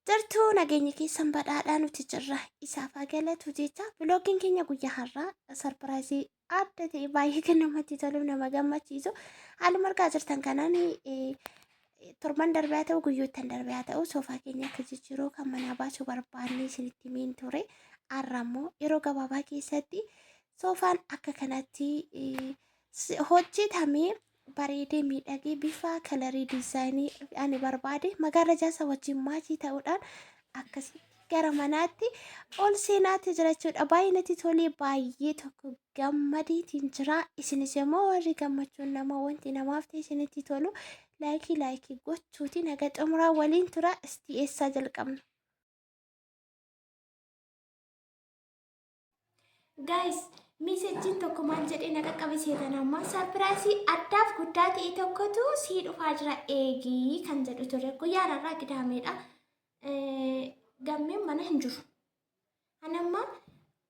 Jirtuu nageenya keessan badhaadhaa nuti jirra isaaf haa galatu jecha viloogiin keenya guyyaa har'aa sarpiraayizii adda ta'e baay'ee kan namatti tolu nama gammachiisu haaluma argaa jirtan kanaan torban darbee haa ta'u guyyoottan darbee haa ta'u soofaa keenya akka jijjiiruu kan manaa baasuu barbaanne isinitti himeen ture har'a immoo yeroo gabaabaa keessatti soofaan akka kanatti hojjetamee bareedee miidhagee bifa kalarii diizaayinii ani barbaade magaarrajaa isa wajjin maachii ta'uudhaan akkasitti gara manaatti ol seenaatti jira jechuudha. Baay'ee natti tolee baay'ee tokko gammadiitiin jira. Isinis immoo warri gammachuun nama wanti namaaf ta'e isinitti tolu laayikii laayikii gochuutiin haga xumuraa waliin tura. Isti eessaa jalqabna? Guys, miisejjiin tokko maal jedhee na qaqqabe seetan amma sarpiraayisii addaaf guddaa ta'e tokkotu sii dhufaa jira eegii kan jedhu ture. Guyyaan har'aa qidaameedha. Gammeen mana hin jiru. Ani amma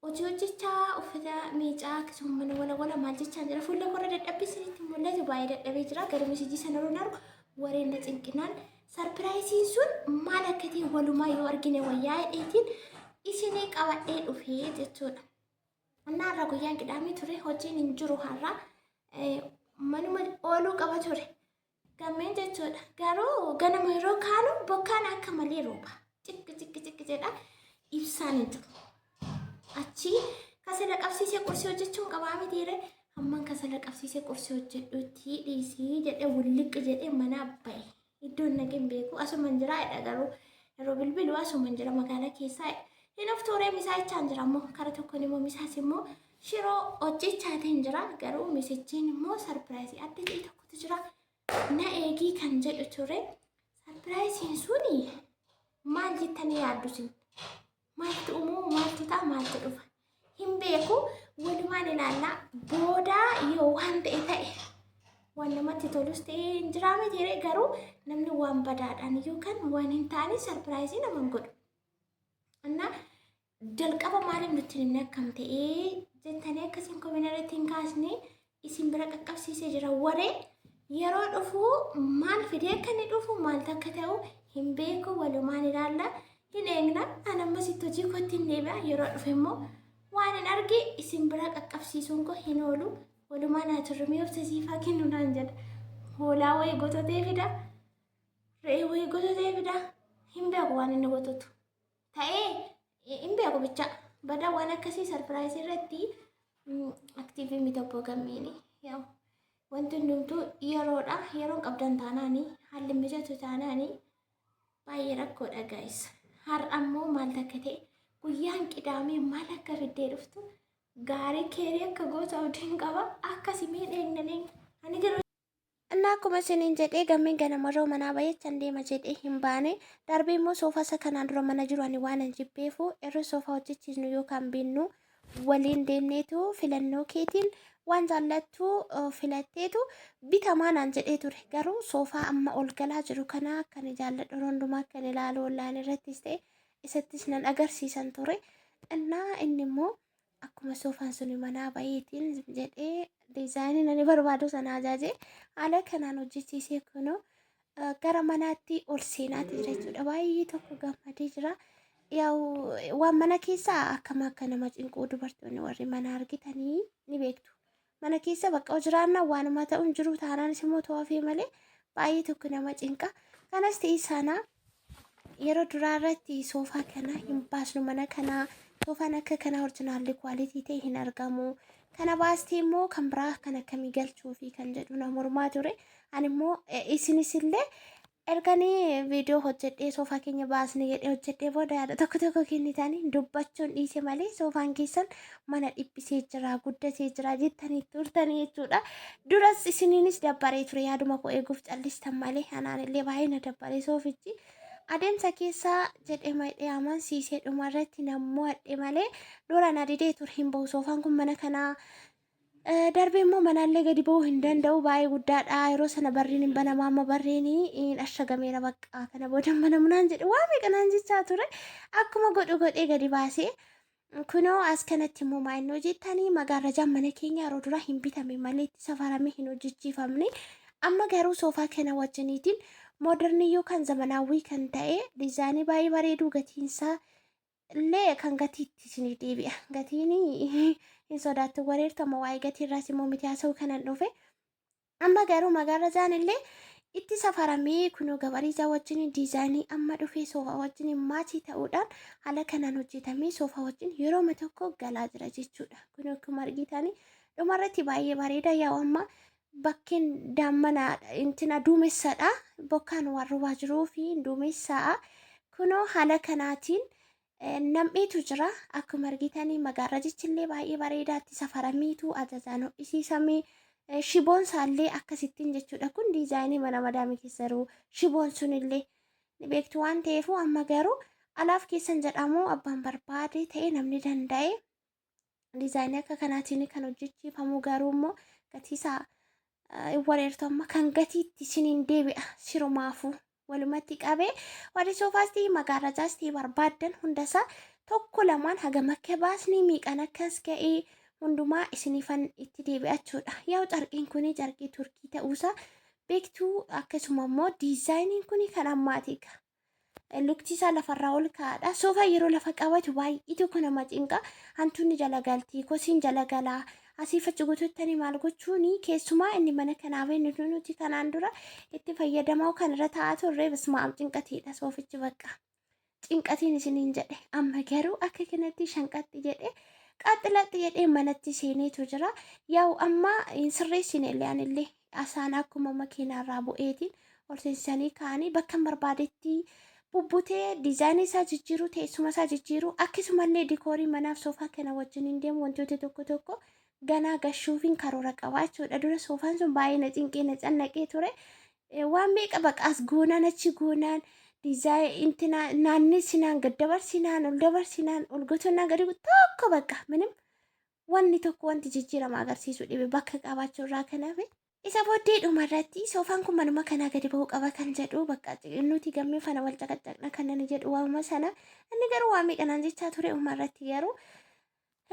hojii hojjechaa uffata miicaa akkasuma mana wala wala maal jechaa jira. Fuula korra dadhabbii isinitti mul'atu baay'ee dadhabee jira. Garuu miisejjii sana yeroo argu wareen na cinqinaan sarpiraayisiin sun maal akka ta'e walumaa yoo argine wayyaa jedheetiin isinii qabadhee dhufee jechuudha. Innaa har'a guyyaan qidaamii ture hojiin hin jiru har'a manuma ooluu qaba ture. Gammeen jechuudha. Garuu ganama yeroo kaanu bokkaan akka malee rooba. Cikki cikki cikki jedha ibsaan hin jiru. Achi kasala qabsiisee qursii hojjechuun qabaa mitiire hamman kasala qabsiisee qursii hojjedhutti dhiisii jedhee wulliqqi jedhee manaa ba'e. Iddoon naqe hin beeku asuman jira jedha garuu yeroo bilbilu asuman jira magaalaa keessaa hin of tooree misaa jechaan jira immoo kara tokkoon immoo misaas immoo shiroo hojjechaatiin jira garuu misichiin immoo sarpiraayizii adda ta'e tokkotu jira na eegii kan jedhu ture sarpiraayisiin suni maal jettanii yaaddu isin maaltu uumama maaltu ta'a maaltu dhufa hin beeku walumaan ilaallaa boodaa yoo waan ta'e ta'e waan namatti tolus ta'e hin jiraa miti ree garuu namni waan badaadhaan yookaan waan hin taane sarpiraayizii nama hin godhu. Innaa jalqaba maaliif nutti hin himne akkam ta'ee jettanii akkasiin komina irratti hin kaasne isin bira qaqqabsiisee jira waree yeroo dhufu maal fidee akka inni dhufu maaltu akka ta'u hin beeku walumaan ilaalla hin eegna an ammasitti hojii kootti hin deebi'a yeroo dhufe immoo waan hin arge isin bira qaqqabsiisuun koo hin oolu walumaan haa turru mee obsa siifaa kennu naan jedha hoolaa wayii gototee fida re'ee wayii gototee fida hin beeku waan inni gototu ta'ee hin beeku bicha badaa waan akkasii sarpiraayizii irratti aktiivii miti obbo Gammeeni yaa'u wanti hundumtuu yeroodha yeroon qabdan taanaani haalli mijatu taanaani baay'ee rakkoodha gaayis har'a ammoo maal takka ta'e guyyaan qidaamee maal akka fiddee dhuftu gaarii keerii akka goota abdiin qaba akkasii mee dheegna dheegna ani garuu Innaa akkuma isiniin jedhee gammeen ganamarroo manaa bayeechan deema jedhee hin baane. Darbee immoo soofaa isa kanaan dura mana jiru ani waan hin jibbeefu irra soofaa hojjechiisnu yookaan binnu waliin deemneetu filannoo keetiin waan jaallattu filatteetu bitamaa naan jedhee ture. Garuu soofaa amma ol galaa jiru kana akkan jaalladhu yeroo hundumaa akkan ilaalu onlaayinii irrattis ta'e isattis nan agarsiisan ture. Innaa inni immoo akkuma soofaan suni manaa baheetiin jedhee diizaayinii ani barbaadu sana ajaje haala kanaan hojjechiisee kunoo gara manaatti ol seenaati jira jechuudha. Baay'ee tokko gammadee jira. Yaa'u waan mana keessaa akkam akka nama cinquu dubartoonni warri mana argitanii ni beektu. Mana keessa bakka jiraannaa waanuma ta'u hin jiru taanaanis immoo to'afee malee baay'ee tokko nama cinqa. Kanas ta'e sana yeroo duraa irratti soofaa kana hin baasnu mana kanaa soofaan akka kanaa orjinaalli kwaalitii ta'e hin argamu. Kana baastee immoo kan biraa kan akkamii galchuu fi kan jedhu na mormaa ture. Ani immoo isinis illee Erganii viidiyoo hojjedhee soofaa keenya baasne jedhee hojjedhee booda yaada tokko tokko kennitanii dubbachuun dhiise malee soofaan keessan mana dhiphisee jira guddatee jira jettanii turtanii jechuudha. Duras isiniinis dabbaree ture yaaduma koo eeguuf callistan malee anaan illee baay'ee na dabbaree soofichi. Adeemsa keessa jedhee maydhee amansiisee dhuma irratti nan mo'adhe malee dura na didee ture hin bahu soofaan kun mana kanaa Darbee immoo manaallee gadi ba'uu hin danda'u baay'ee guddaadha yeroo sana barriin hin banamaa amma barriin hin ashagameera bakka kana booda hin banamu naan jedhe waa meeqa naan jechaa ture akkuma godhu godhee gadi baasee kunoo as kanatti immoo maayinnoo jettanii magaarrajaan mana keenya yeroo dura hin bitame malee itti safaramee hin hojjechiifamne amma garuu soofaa kana wajjiniitiin Modern yookaan zamanaawwii kan ta'e diizaayinii baay'ee bareedu gatiinsaa illee kan gatiitti isinii deebi'a. Gatiin hin sodaattu wareertama waa'ee gatii irraas immoo miti haasa'uu kanan dhufe. Amma garuu magaarrajaan illee itti safaramee kunoo gabariisaa wajjin diizaayinii amma dhufee soofaa wajjin match ta'uudhaan haala kanaan hojjetamee soofaa wajjin yerooma tokko galaa jira jechuudha. Kun akkuma argitanii dhumarratti baay'ee bareeda. Yaa'u amma bakkeen daammanaadha intina duumessadha. Bokkaan waan roobaa jiruu fi duumessa'a. Kunoo haala kanaatiin nam'eetu jira. Akkuma argitanii magaarrajichi illee baay'ee bareedaatti safarameetu ajajaan hodhisiisamee shiboon isaallee akkasittiin jechuudha. Kun diizaayinii mana madaamii keessa jiru shiboon sunillee ni beektu waan ta'eef amma garuu alaaf keessan jedhamu abbaan barbaade ta'e namni danda'e diizaayinii akka kanaatiin kan hojjechiifamu garuu immoo gatiisaa hin wareertu amma kan gatiitti isiniin deebi'a sirumaafuu walumatti qabee warri soofaas ta'e magaarrajaas ta'e barbaaddan hundasaa tokko lamaan hagam akka baasni miiqan akkas ga'ee hundumaa isiniifan itti deebi'achuudha. Yaa'u carqiin kun carqii Turkii ta'uusaa beektuu akkasuma immoo diizaayiniin kun kan ammaati. Lukti isaa lafarraa ol ka'aadha. Soofaa yeroo lafa qabatu baay'ee tokko nama cinqa. Hantuunni jala galti, kosiin jala galaa. Asiif achi guututtanii maal gochuuni keessumaa inni mana kanaaf inni nuti kanaan dura itti fayyadamaa kan irra taa'aa turre bismaam cinqatiidha soofichi bakka. Cinqatiin isiniin jedhe amma garuu akka kanatti shanqatti jedhe qaxxilaxxi jedhee manatti seeneetu jira. Yaa'u amma hin sirreessine illee anillee asaan akkuma makiinaarraa bu'eetiin ol seensisanii kaa'anii bakka hin barbaadetti bubbutee diizaayinii isaa jijjiiruu teessuma isaa jijjiiruu akkasumallee dikoorii manaaf soofaa kana wajjin hin deemu wantoota tokko tokko ganaa gashuufiin karoora qabaa jechuudha. Dura soofaan sun baay'ee na cinqee na cannaqee ture. Waan meeqa baqaas goonaan achi goonaan diizaayinii naannessinaan gad dabarsinaan ol dabarsinaan ol gotoonnaan gadi tokko bakka minim wanni tokko wanti jijjiirama agarsiisu dhibe bakka qabaachuu irraa kan hafe. Isa booddee dhumarratti soofaan kun manuma kanaa gadi ba'uu qaba kan jedhu bakka nuti gammee fana wal caqacaqna kan inni jedhu waanuma sana inni garuu waa meeqanaan jechaa ture dhumarratti garuu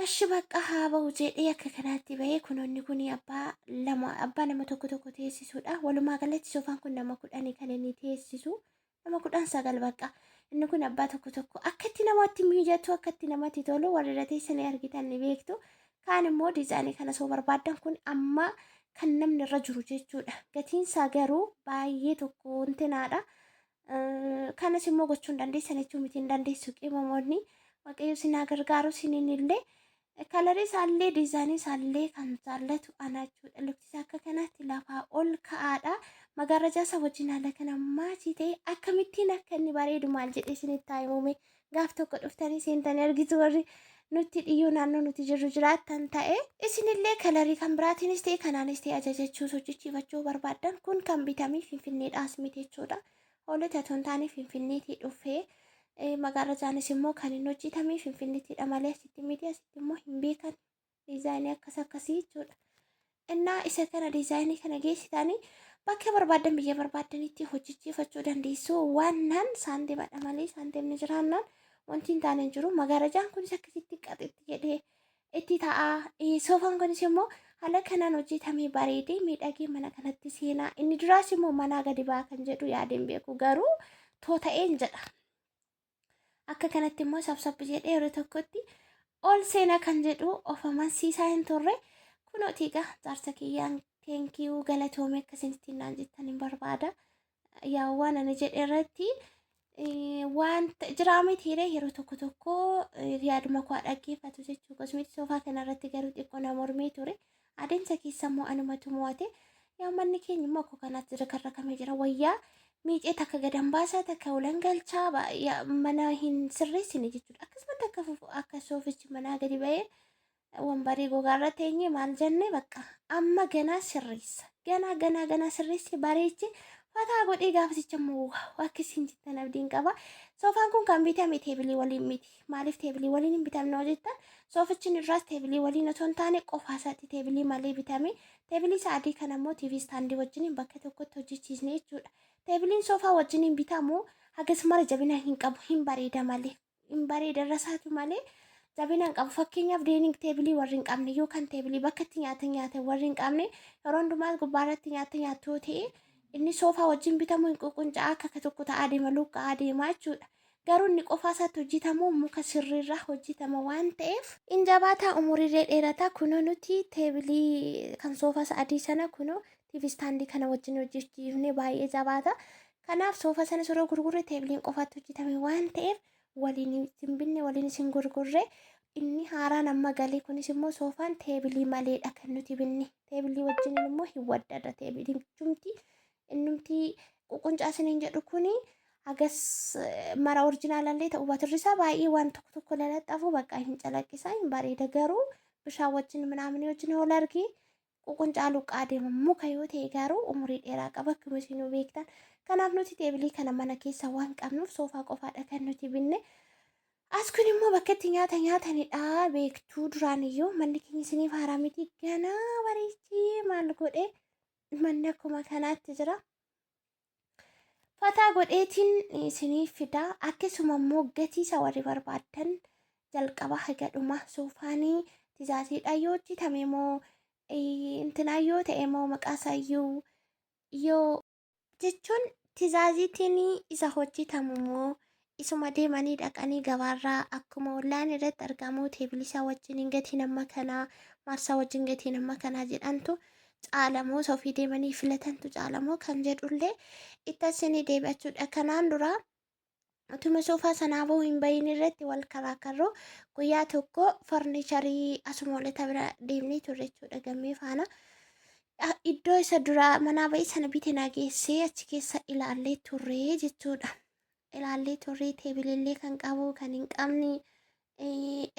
Eshi bakka haa ba'u jedhee akka kanaatti bahee kunoonni kun abbaa lama abbaa nama tokko tokko teessisuudha. Walumaa galatti soofaan kun nama 10 kan inni teessisu nama 19 bakka. Inni kun abbaa tokko tokko akkatti namatti mijatu akkatti namatti tolu warri irra teessanii argitan ni beektu. Kaan immoo diizaayinii kana soo barbaaddan kun amma kan namni irra jiru jechuudha. Gatiin isaa garuu baay'ee tokko wantinaadha. Kanas immoo gochuu hin dandeessan jechuun miti hin dandeessu qimamoonni. Waaqayyo isin haa gargaaru isiniin illee. Kalarii isaallee diizaayinii isaallee kan jaallatu ana jechuudha. Lukti isaa akka kanaatti lafaa ol ka'aadha. Magaarrajaa isaa wajjin haala kana match ta'e akkamittiin akka inni bareedu maal jedhee isinitti haa himume. Gaaf tokko dhuftanii seentanii argitu warri nutti dhiyyoo naannoo nuti jirru jiraattan ta'e. Isinillee kalarii kan biraatiinis ta'e kanaanis ta'e ajajachuu sochichiifachuu barbaaddan kun kan bitamee Finfinneedhaas miti jechuudha. Hoolota otoo hin taane Finfinneetii dhufee magaarrajaanis immoo kan inni hojjetame Finfinneettidha malee asitti miti asitti immoo hin beekan diizaayinii akkas akkasii jechuudha. Innaa isa kana diizaayinii kana geessitanii bakka barbaaddan biyya barbaaddanitti hojjechiifachuu dandeessu. Waannaan saantimadha malee saantimni jiraannaan wanti hin taane hin jiru. Magaarrajaan kunis akkasitti qaxitti jedhee itti ta'a. Soofaan kunis immoo haala kanaan hojjetamee bareedee miidhagee mana kanatti seenaa. Inni duraas immoo manaa gadi ba'a kan jedhu yaadeen beeku garuu toota'een jedha. Akka kanatti immoo sabsabbi jedhee yeroo tokkotti ol seenaa kan jedhu of amansiisaa hin turre. Kunooti egaa jaarsa kiyyaan thank you galatoomee akkasinitti naan jettan hin barbaada. Yaa waan ani jedhe irratti waan jiraa mitiire yeroo tokko tokko yaaduma koo dhaggeeffatu jechuu kosmiti soofaa kanarratti garuu xiqqoo na mormee ture. Adeemsa keessa immoo anumatu mo'ate. Yaa manni keenya immoo akka kanaatti rakarrakamee jira. Wayyaa miicee takka gadan baasaa takka ulan galchaa mana hin sirreessine jechuudha. Akkasumatti akka akka soofichi manaa gadi ba'ee wambarii gogaarra teenye maal jenne bakka amma ganaa sirreessa. Ganaa ganaa ganaa sirreesse bareeche fataa godhee gaafasicha immoo akkasiin jettan abdiin qaba. Soofaan kun kan bitame teebilii waliin miti. Maaliif teebilii waliin hin bitamne hoo jettan soofichi irraas teebilii waliin otoo hin taane qofaa isaatti teebilii malee bitame. Teebilii isaa adii kana immoo TV stand wajjin bakka tokkotti hojjechiisne jechuudha. Teebiliin soofaa wajjin hin bitamu hagas mara jabina hin qabu hin bareeda malee. Hin bareeda irra isaatu malee jabina hin qabu. Fakkeenyaaf dining table warri hin qabne yookaan teebilii bakka itti nyaata nyaatan warri hin qabne yeroo hundumaa gubbaarratti nyaata nyaattu yoo ta'e Inni soofaa wajjin bitamu hin ququnca'a akka tokko ta'aa deema luqqa'aa deema jechuudha. Garuu inni qofaa isaatti hojjetamu muka sirriirraa hojjetama waan ta'eef hin jabaataa umuriillee dheerataa. Kunoo nuti teebilii kan soofaa adii sana kunoo TV istaandii kana wajjin hojjechiifne baay'ee jabaata. Kanaaf soofaa sana yeroo gurgurre teebiliin qofaatti hojjetame waan ta'eef waliin isin binne waliin isin gurgurre. Inni haaraan amma galee kunis immoo soofaan teebilii maleedha kan nuti binne. Teebilii wajjin immoo hin waddada teebiliin cumti innumti ququncaa isiniin jedhu kuni hagas mara orjinaalallee ta'uu batirri isaa baay'ee waan tokko tokko lalaxafu bakka hin calaqqisa hin bareeda garuu bishaan wajjin minaaminii wajjin wal argee ququncaa luqqaa deema muka yoo ta'e garuu umurii dheeraa qaba akkuma isinuu beektan. Kanaaf nuti teebilii kana mana keessa waan qabnuuf soofaa qofaadha kan nuti binne. As kun immoo bakka itti nyaata nyaatanidha beektuu duraan iyyuu manni keenya isiniif haaraa miti ganaa bareechee maal godhe manni akkuma kanaatti jira. Fataa godheetiin isiniif fida akkasuma immoo gatii isaa warri barbaaddan jalqaba haga dhuma soofaanii tizaaziidhaan yoo hojjetame moo intinaa yoo ta'e moo maqaa isaayyuu yoo jechuun tizaaziitiin isa hojjetamu moo isuma deemanii dhaqanii gabaarraa akkuma ollaan irratti argamu teebilii isaa wajjin gatiin amma kanaa maarsaa wajjin gatiin amma kanaa jedhantu caalamoo isa ofii deemanii filatantu caalamoo kan jedhullee itti asinii deebi'achuudha. Kanaan dura utuma soofaa sanaa bahuu hin bahin irratti wal karaakarroo guyyaa tokko farniicharii asuma olata bira deemnee turre jechuudha gammee faana. Iddoo isa duraa manaa bahee sana bite na geessee achi keessa ilaallee turre jechuudha. Ilaallee turre teebilillee kan qabu kan hin qabne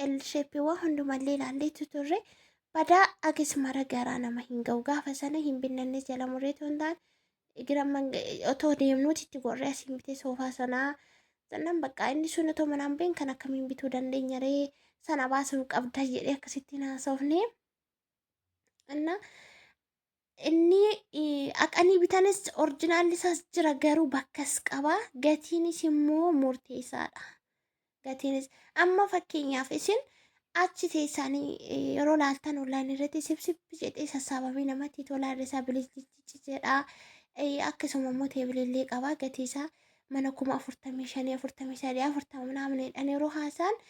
L-shapeewwan hundumallee ilaalleetu turre. Badaa agas mara garaa nama hin ga'u gaafa sana hin binnannes jala murreetu hin taane gira otoo deemnuuti itti gorree asiin bitee soofaa sanaa sannan bakka inni sun otoo manaan bahin kan akkamiin bituu dandeenya ree sana baasuu qabda jedhee akkasittiin haasofne. Inna inni aqanii bitanis orjinaalli isaas jira garuu bakkas qaba gatiinis immoo murteessaadha. Gatiinis amma fakkeenyaaf isin achi teessanii yeroo laaltan onlaayinii irratti sibsibbi jedhee sassaabamee namatti tola irra isaa bilislichi jedha. Akkasuma immoo teebilillee qaba gatii isaa mana 45,000 43 40 naamneedhaan yeroo haasaan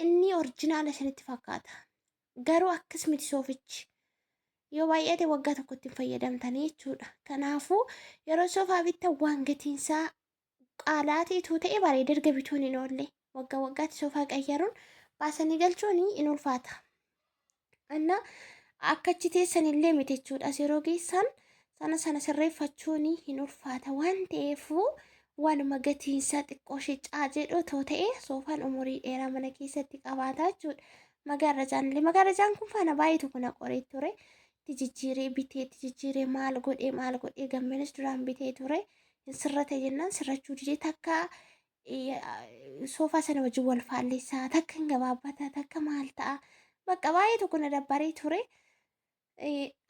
inni orjinaala isinitti fakkaata. Garuu akkas miti soofichi. Yoo baay'ate waggaa tokkotti hin fayyadamtanii jechuudha. Kanaafuu yeroo soofaa bittan waan gatiinsaa qaalaa ta'etu ta'e bareeda erga bituun hin oolle. Waggaa waggaatti soofaa qayyaruun baasanii galchuun hin ulfaata. Inna akka achi teessan illee miti jechuudha. As yeroo geessan sana sana sirreeffachuun hin ulfaata waan ta'eefuu waanuma gatiinsaa xiqqoo ishee caa jedhu otoo ta'e soofaan umurii dheeraa mana keessatti qabaata jechuudha. Magaarrajaan illee magaarrajaan kun faana baay'ee tokko na qoree ture. Itti jijjiiree bitee itti jijjiiree maal godhee maal godhee gammenis duraan bitee ture. Hin sirrate jennaan sirrachuu didee takka soofaa sana wajjin wal faalleessaa takka hin gabaabbata takka maal ta'a. Bakka baay'ee tokko na dabbaree ture.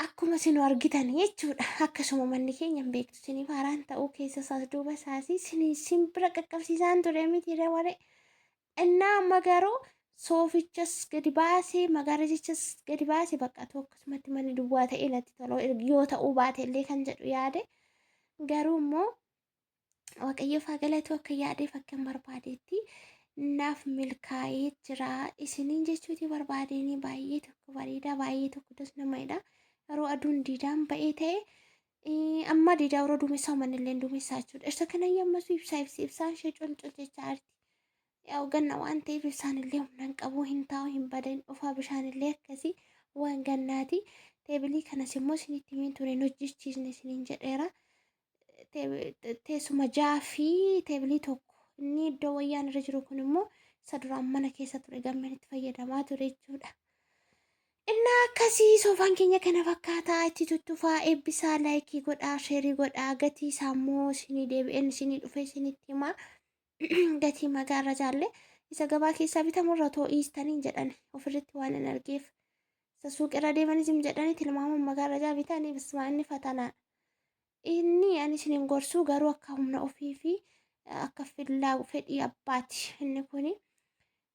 Akkuma isin argitan jechuudha. Akkasuma manni keenya hin beektu isiniif haaraan ta'uu keessa isaas duuba isaas isin bira qaqqabsiisaan ture miti waree. Innaa amma garuu soofichas gadi baasee magaarichas gadi baasee bakka akkasumatti manni duwwaa ta'ee natti tola yoo ta'uu baate illee kan jedhu yaade garuu immoo Waaqayyoof haa galatu akka yaadeef akka hin barbaadetti naaf milkaa'ee jira isiniin jechuuti barbaadeenii baay'ee tokko bareeda baay'ee tokko das namadha yeroo aduun diidaan ba'ee ta'e amma diidaa yeroo duumessaa manni illee duumessaa jechuudha isa kana yammasu ibsaa ibsi ibsaan ishee colcol jechaa jirti. Yaa'u ganna waan ta'eef ibsaan illee humna hin qabu hin taa'u hin badan dhufaa bishaan illee akkasii waan gannaati. Teebilii kanas immoo isinitti himeen ture hin hojjechiisne isiniin jedheera. Teessuma ja'a fi teebilii tokko inni iddoo wayyaan irra jiru kun immoo isa duraan mana keessa ture gammeen itti fayyadamaa ture jechuudha. Innaa akkasii soofaan keenya kana fakkaataa itti tuttufaa eebbisaa laayikii godhaa sheerii godhaa gatii isaa immoo isinii deebi'een isinii dhufee isinitti himaa. Gatii magaarra jaalle isa gabaa keessaa bitamurra otoo dhiistanii jedhan ofirratti waan hin argeef isa suuqirra deemanis hin jedhanii tilmaamuun magaarra bitanii bismaa inni fatanaadha. Inni ani isiniin gorsuu garuu akka humna ofii fi akka fillaa fedhii abbaati inni kuni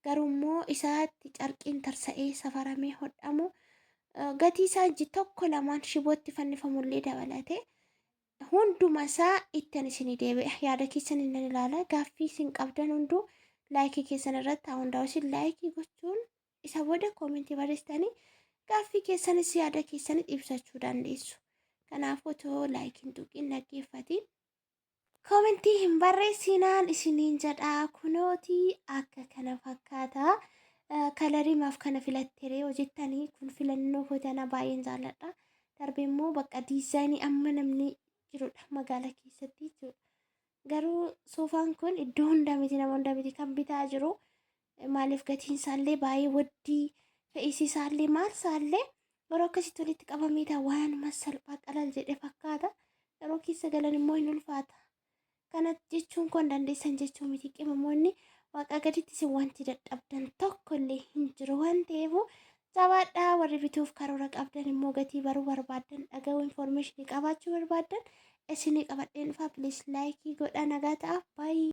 garuu immoo isaatti carqiin tarsa'ee safaramee hodhamu gatii isaa iji tokko lamaan shibootti fannifamullee dabalate. Hunduma isaa ittan isinii deebi'a. Yaada keessan nan ilaala. Gaaffii isin qabdan hunduu like keessan irratti haa hundaa'u. Isin like gochuun isa booda comment barreessitanii gaaffii keessanis yaada keessanis ibsachuu dandeessu. Kanaaf otoo like hin tuqin dhaggeeffatiin comment hin barreessinaan isiniin jedha. Kunootii akka kana fakkaata. Color maaf kana filatteree hojjettanii kun filannoo kootii baay'een jaalladha. Darbee immoo bakka design amma namni jirudha magaalaa keessatti jechuudha. Garuu soofaan kun iddoo hundaa miti, nama hundaa miti kan bitaa jiru. Maaliif gatiin isaallee baay'ee waddii, fe'isi isaallee maal isaallee yeroo akkasitti walitti qabamee ta'a waanuma salphaa qalal jedhe fakkaata. Yeroo keessa galan immoo hin ulfaata. Kana jechuun kun dandeessan jechuu miti, qimamoonni waaqa gaditti isin wanti dadhabdan tokko illee hin jiru waan ta'eef jabaadhaa. Warri bituuf karoora qabdan immoo gatii baruu barbaaddan, dhaga'uu, information qabaachuu barbaaddan, isinii qabadheen dhufa. Please like godhaa. Nagaa ta'a, baay'ee.